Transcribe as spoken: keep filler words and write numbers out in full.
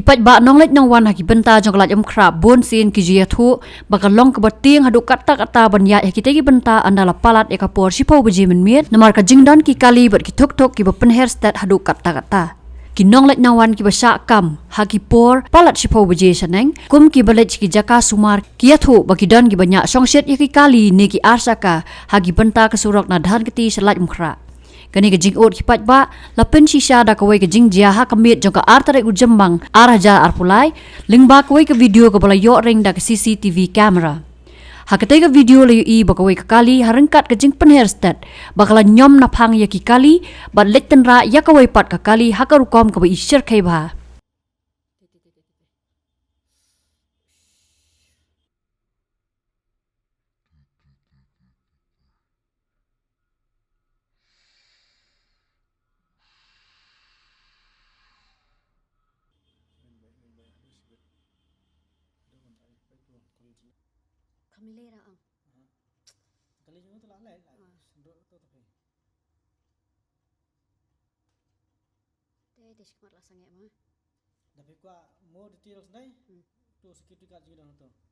Paidbah nongleit nongwan ha ki bynta jong ka Laitumkhrah bun sien ki ju ïathuh ba ka long kaba tieng haduh katta katta ban ïaid ha kitei ki bynta ynda la palat ïa ka por shiphew baje mynmiet, namar ka jingdon ki kali bad ki thuk thuk kiba pynher stet haduh katta katta. Ki nongleit nongwan kiba shah kam ha ki por palat shiphew baje shaneng, kum kiba leit sha ki jaka sumar, ki ïathuh ba ki don kiba ñiah shongshit ïa ki kali ne ki ar shaka ha ki bynta ka surok na Dhankheti sha Laitumkhrah. Kane ka jingud ki paidbah la pynshisha da kawei ka jingjia ha ka miet jong ka ar tarik u Jymmang ar hajar arphew lai, lyngba kawei ka video kaba la ïoh ring da ka C C T V camera. Ha katei ka video la ïohi ba kawei ka kali ha ryngkat ka jingpynher stet ba ka la ñiom naphang ïa ki kali bad leit tynrah ïa kawei pat ka kali ha ka rukom kaba i shyrkhei bha. Kam lei ra ang. Kali jong tu la lei la. Ah. Sendok tu tapi. Te te shikmat la sangeh ma. Da phi kwah more details nai. Hmm. Tu security guard jong ngi don tu.